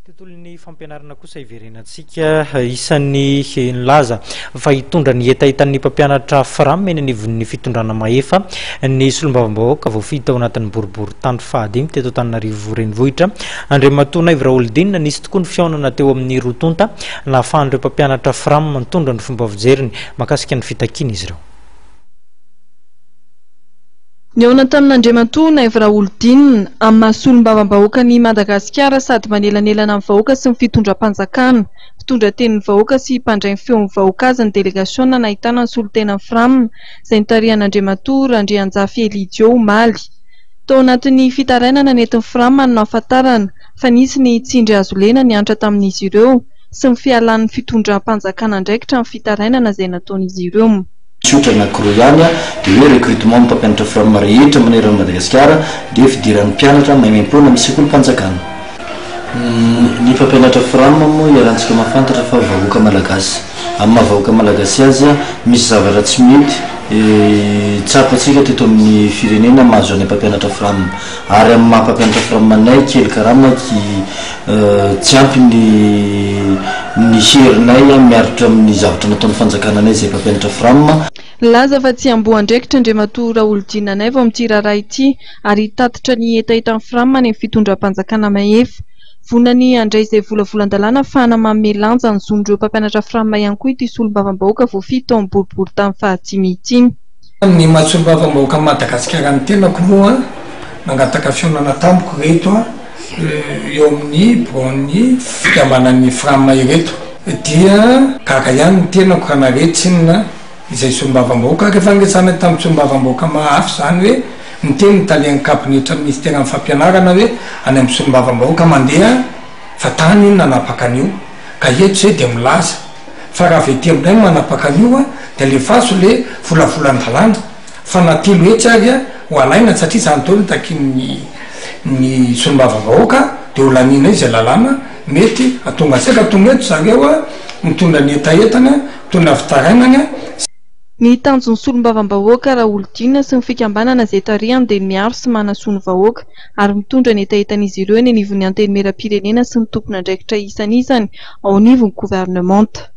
Tontolon'ny fampianarana kosa iverenantsika, isan'ny nilaza fa hitondra ny hetahetan'ny mpampianatra Fram eny anivon'ny fitondrana mahefa ny solombavambahoaka voafidy tao anatin'ny boriborintany fahadimy teto Antananarivo Renivohitra, Andriamatoa Naivo Raholdina. Nisy tokoa ny fihaonana teo amin'ny roa tonta nahafahan'ireo mpampianatra Fram nitondra ny fomba fijeriny mahakasika ny fitakian'izy ireo. Nihaona tamin'Andriamatoa Naivo Raholdina, amin'ny maha solombavambahoakan'i Madagasikara sady manelanelana amin'ny vahoaka sy ny fitondram-panjakana, mpitondra tenin'ny vahoaka sy mpandray ny feon'ny vahoaka azy ny delegasiona nahitana ny solontenan'ny Fram izay notarihan'Andriamatoa Randrianjafy Elidio omaly. Tao anatin'ny fitarainana nentin'ny Fram no nahafantarana fa nisy ny tsindry hazo lena niantra tamin'izy ireo sy ny fialan'ny fitondram-panjakana andraikitra amin'ny fitarainana izay nataon'izy ireo. Tsotra anankiroa ihany dia hoe recrutement ny mpampianatra fram rehetra manerana an'i Madagasikara dia fidiran'ny mpianatra maimaimpoana amin'ny sekolim-panjakana. Ny mpampianatra fram moa iarahantsika mahafantatra fa vahoaka malagasy. Amin'ny maha vahoaka malagasy azy misy zavatra tsy mety tsapantsika teto amin'ny firenena mahazo anay mpampianatra fram. Ary amin'ny maha mpampianatra fram anay kely karama tsy ampy ny ny herinay miaritra amin'ny zavatra nataon'ny fanjakana anay izay mpampianatra fram. Nilaza fa tsy hamboa andraikitra Andriamatoa Raholidinina Naivo amin'ity raharaha ity ary hitatitra ny hetahetan'ny fram any amin'ny fitondram-panjakana mahefa. Vonona ny handray izay volavolan-dalàna ahafahana manome lanja ny zon'ireo mpampianatra fram ihany koa ity solombavambahoaka voafidy tao amin'ny boriborintany fahadimy ity. Ny maha solombavambahoakan'i Madagasikara ny tenako moa nangataka fihaonana tamiko ireto eo amin'ny biraon'ny fikambanan'ny Fram ireto dia gaga ihany ny tenako raha nahare tsinona izay solombavambahoaka ary efa niresahana tamin'ny solombavambahoaka hafa izany hoe niteny ny talen'ny kabinetran'ny minisiteran'ny fampianarana hoe any amin'ny solombavambahoaka mandeha fa tany iny nanapaka an'io ka eto izay dia milaza Fa raha avy aty aminay no manapaka an'io dia alefaso le volavolan-dalàna fa na 300 ary ho alaina satria izany daholo no takian'ny ny solombavambahoaka dia ho laniana eo izay lalàna mety hahatonga antsika ka tonga eto zareo mitondra ny hetahetany, mitondra ny fitarainany. Ny tanjon'ny solombavambahoaka Raholidinina sy ny fikambanana izay tarihany dia ny miaro sy manasoa ny vahoaka ary mitondra ny hetahetan'izy ireo eny anivon'ny Antenimierampirenena sy ny tompon'andraikitra isan'isany ao anivon'ny governemanta.